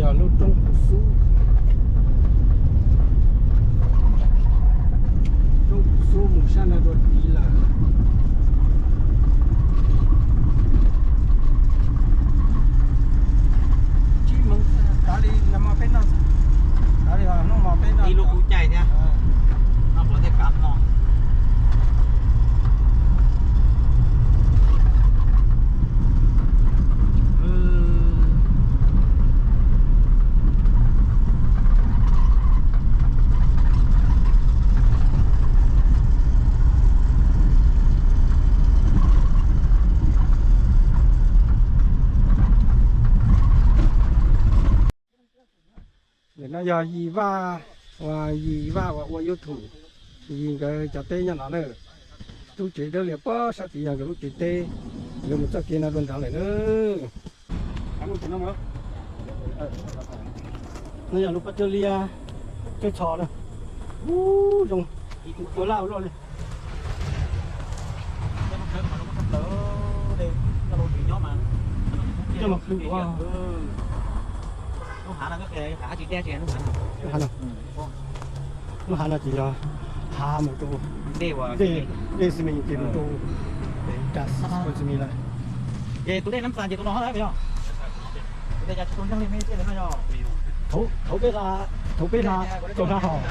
Lub roob Pus Xub, roob Pus Xub mus sab no dua tid lawm. Tsib moos, kav li no peb noj, kav li hnub no peb noj ib lub kub caij thiab. Noj puav thiab kav no. Nim no yog Yim Vaj, uas Yim Vaj uas ua YouTube, Yim nkawd cov teb nyob no na. Lub tsev dawb lias puag sab tid yog nkawd lub tsev teb, nkawd mus txoj kev no dua nrad lawm na. No yog lub pob tsawb liab, tsawb tsho na. Ub, zoo, tua laj ua luaj li. Coj mus khwv ua. Lub hav no ces yog hav mus rau dej, dej xi mem ces mus rau cas xi mem lawm. Ces tus dej Nab Xas ces tus no yog. Thaum peb, thaum peb hla, thaum hla hos.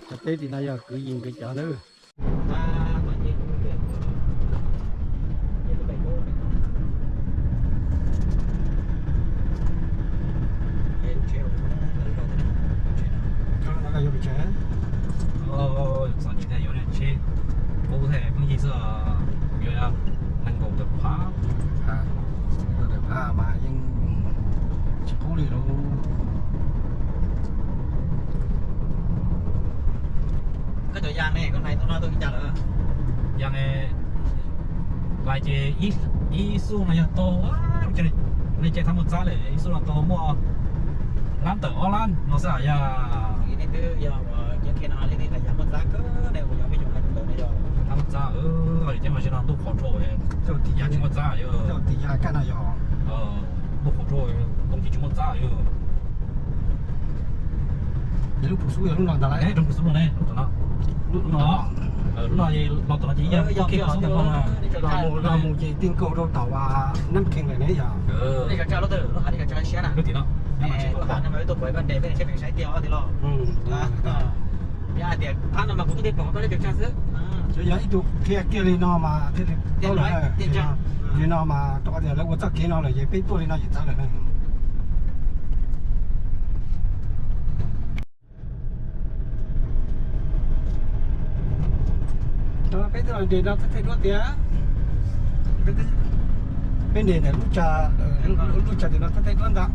Cov teb tim no yog kwv Yim nkawd cov na. Txom nyem thiab yuav tsheb qub thiab pheej yig xwb, yuav nees nkaum tawm phav, tawm phav mas yeej tsis qub li lauj. Koj cov yas ne, koj hlais tus no tau li cas lawm? Yas ne, hlais ces ib xuj no yog tau, nej ces thab muaj txab lawm, ib xuj no tau muaj lab tawm ob lab no xwb yog. Thab muaj txab, ces mas sim no ntuj qhov rau, yas tsis muaj txab, ntuj qhov rau, ntoo ces tsis muaj txab yog. Lub Pus Xub yog lub no ntag lauj. Lub Pus Xub no ne, lub no, lub no los tom no ces yog Pus Xub ntag no. Los mus ces ti nkaus rau tom Nab Khees lawm ne yog. Lub tim no, yog ib tug qhia kiag li no mas thiaj li paub lawm. Li no mas rau qhov tias lawv ua txoj kev no lawm ces peb tuaj li no ces txawv lawm na. Peb twb los nres no thaj thaj duab tiag. Peb nres ntawm lub tsag, lub tsag tim no thaj thaj duab ntag.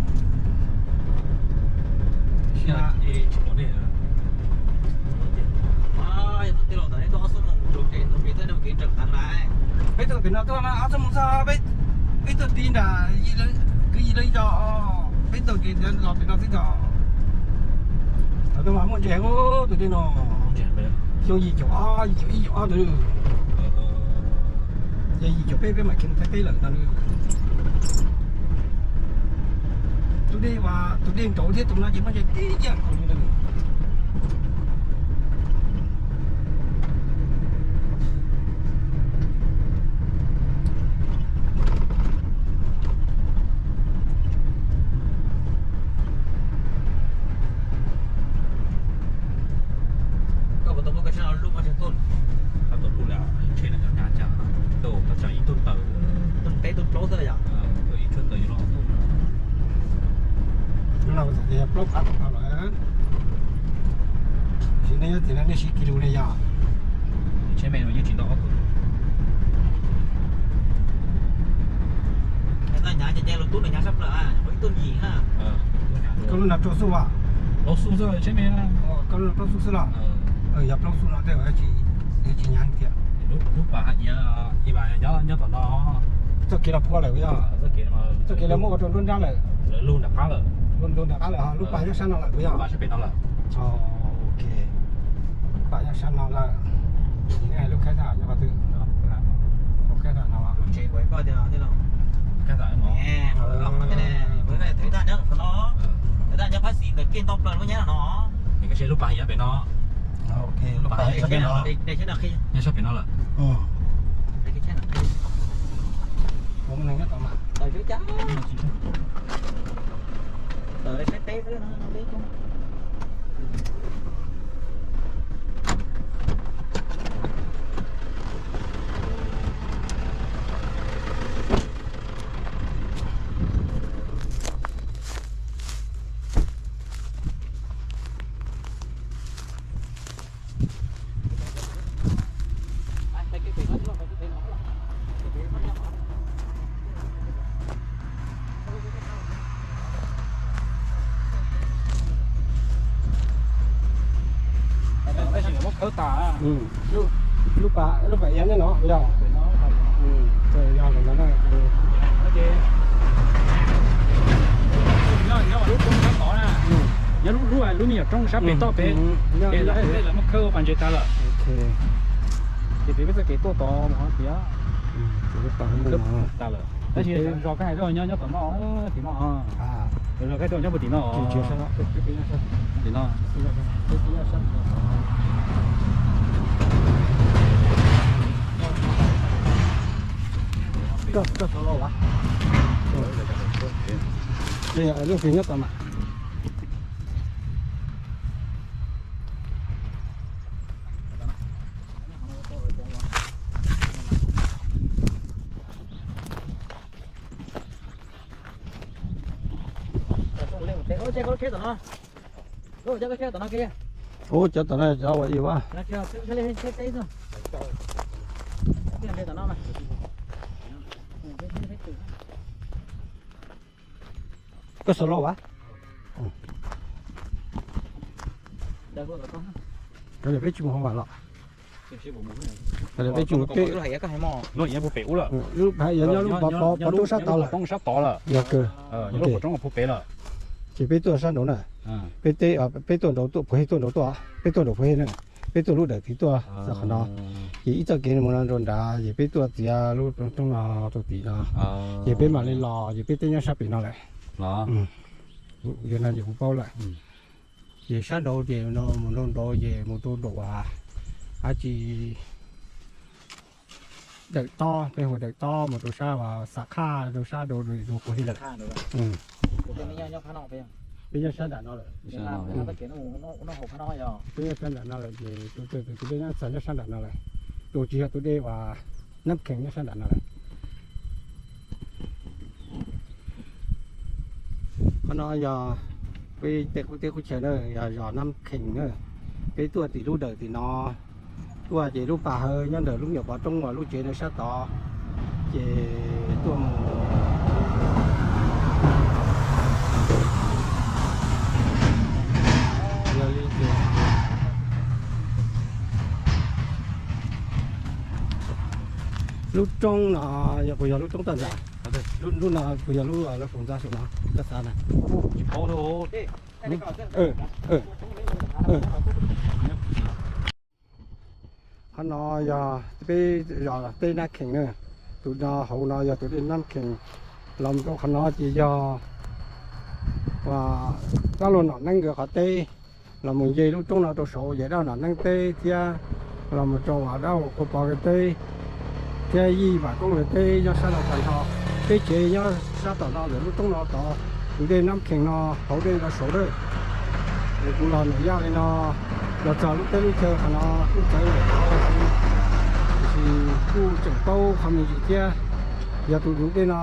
Peb tuaj pem no tuaj ob xuab moos txog, peb tuaj ti nram, kwv Yim lawv zos, peb tuaj kev los pem no xwb tog. Thaum twg mas muaj ntses tus dej no, xyoo yim caum ob, yim caum ib, yim caum ob ntawd. Yog yim caum peb peb mam khiav mus Thaib teb lawm no. Tus dej, tus dej nraud thiab tus no ces muaj ntses tib yam nkaus li ntag. Koj puas tau muab koj tsheb no lub mob tsheb tuj? Koj tau lub lawm, tsheb no cov nyab cas tau, tau tsam ib tug tawm, tug peb tug plaub xwb yom? Ib tug tawm yuav los ob tug. Lub no txawm tias plaub phav tawm phav lawm. Sim nej nyob tim no nej siv kis lus ne yom? Tsheb me no yeej tsis tau ob tug. Nyav ces nce lus tub nws nyav sab plaws, ib tug yim na. Koj lub no rau xub as? Plaub xub xwb tsheb me. Koj lub no plaub xub xwb los? Yog plaub xub no tej yuav tsis nyav tiag. Lub pas hais tias ib vas nyob, nyob tom no. Txoj kev los phua lawm puas yog? Txoj kev los muab ua rau nruab nrab lawm. Lub nram qab lawm. Lub nram qab lawm, lub pas nyob sab no lawm puas yog? Pas sab pem no lawm. Ok, pab nyob sab no lawm. Nej hais lub khab tham nyob qhov twg? Lub khab tham no. Lub tsev kuv hais koj tias, thwv tag nyob qhov no, thwv tag nyob phab xis ntawm kij ntau plaws lub nyab no. Lub pas nyob pem no. Nyob sab pem no lawm. Lub pas, lub pas iab no yog, yog no. Nyob lub, lub me nyuam roob sab pem toj pem, lawv muab khawb ua pas ntses tas lawm. Ces peb txoj kev tuaj tod mus tias tas lawm. Tab sis zos koj hais nyob, nyob tom no, tim no. Zos koj tuaj nyob puag tim no. Tim no. Lub twg nyob tom mas. Ub, cov tom no cov uas yus a. Koj xav los as? Peb tsis mus hauv vas los. Peb tsis mus, lub hais yog nyob lub pov, pov roob sab tod lawm. Yog kawg. Ces peb tuaj sab nraud na. Peb teb, peb tuaj nraud tuaj, puag hej tuaj nraud tuaj, peb tuaj nraud puag hej na. Peb tuaj lub dawm tid tuaj txog qhov no. Ces ib txoj kev mus no rau nrad, ces peb tuaj txiav lub roob no rau tim no. Ces peb mam li los, ces peb teb nyob sab pem no lawm. Yog no ces kuv paub lawm. Ces sab nraud ces no mus rau nraud ces mus rau nraum dab tsi, dawm tob, peb hu dawm tob mus rau sab uas Xam Khaj rau sab nraud rau puag hej lawm. Peb nyob sab nram no lawm. Peb nyob sab nram no lawm ces tus dej nyob txog nyob sab nram no lawm. Tus tsis yog tus dej uas Nab Khees nyob sab nram no lawm. Qhov no yog peb tej qub teb qub chaw na, yog zos Nab Khees na. Peb tuaj tim lub dawm tim no tuaj ces lub pas hawv nyob ntawm lub nyuam pov roob uas lub tsev ntawd sab tod, ces tuaj mus yog li ces lub roob no yog puas yog lub roob toj ntxas? Lub no puas yog lub lawv faus ntxa saum no koj xav na? Qhov no yog peb zos teb Nab Khees na. Tus no hauv no yog tus dej Nab Khees. Los mus rau qhov no ces yog uas dab laug Nom Neeb nkawd qhov teb. Los mus nce lub roob no rau saud ces dab laug Nom Neeb teb thiab los mus rau uas dab laug Khuv Pov nkawd teb thiab Yij Vam Koob nkawd teb nyob sab no tag nrho. Peb tsev nyob sab tom no ntawm lub roob no tod, tus dej Nab Khees no hauv dej rau saud lawm. Es kuv los ntawm yaj li no los txog lub teb lub chaw qhov no kuj txawv lawm, tiam sis kuj tseem paub qhov me ntsis thiab. Yog tus dej no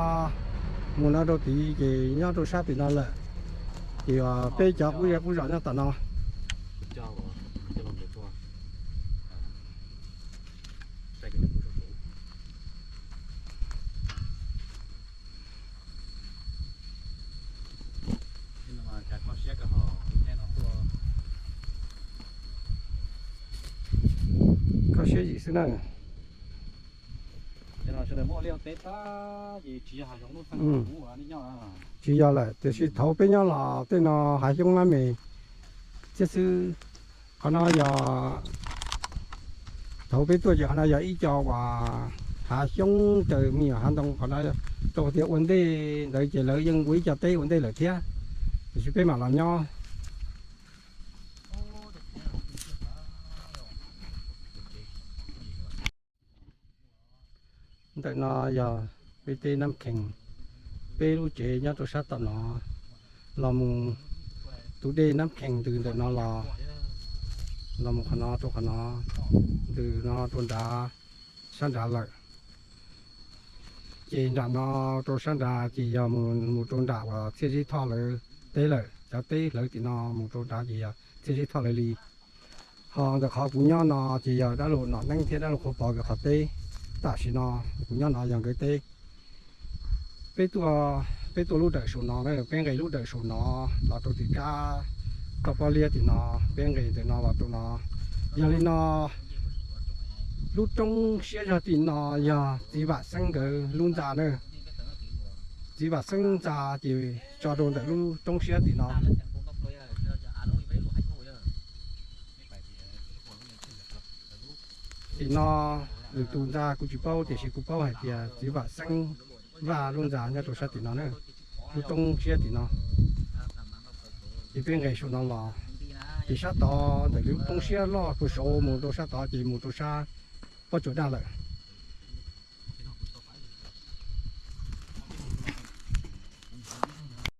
mus no rau tid ces nyob rau sab tim no lawm. Ces peb cov qub zej qub zos nyob tom no. Koj siab yim xwb na. Tsis yog lawm, tiam sis thaum peb nyob los tej no hav xyoob mab me, thiab xwb. Qhov no yog thaum peb tuaj ces qhov no yog ib co uas hav xyoob raws me nyuam hav ntoo qhov no, rau qhov tias ua ntej ntawd ces lawv yeej ua ib co teb ua ntej lawm thiab, tiam sis peb mam los nyob. Ntawm no yog peb teb Nab Khees, peb lub tsev nyob rau sab tom no, los mus tus dej Nab Khees ntws ntawm no los, los mus qhov no rau qhov no, ntws no rau nrad, sab nrad lawm. Ces nram no rau sab nrad ces yog mus, mus rau nram uas Txhiaj Zeb Thoj lawv teb lawm, cov teb lawv tim no mus rau nrad ces yog Txhiaj Zeb Thoj lawv li. Ho ntawm qhov kuv nyob no ces yog dab laug Nom Neeb thiab dab laug Qhua Pov nkawd qhov teb. Tam sim no kuv nyob no yog nkawd teb. Peb tuaj, peb tuaj lub dawm saum no, peb nqes lub dawm saum no los rau tim kab toj pob liab tim no, peb nqes ntawm no los rau no. Yog li no, lub roob siab zog tim no yog txiv Vam Xeeb nkawd lub ntxa na. Txiv Vam Xeeb ntxa ces tso rau ntawm lub roob siab tim no. Tim no lwm tus ntxa kuv tsis paub, tiam sis kuv paub hais tias txiv Vam Xeeb Vaj lub ntxa nyob rau sab tim no na, lub roob siab tim no. Ces peb nqes saum no los, ces sab tod ntawm lub roob siab loj puag saud mus rau sab tod ces mus rau sab pob tsuas daj lawm.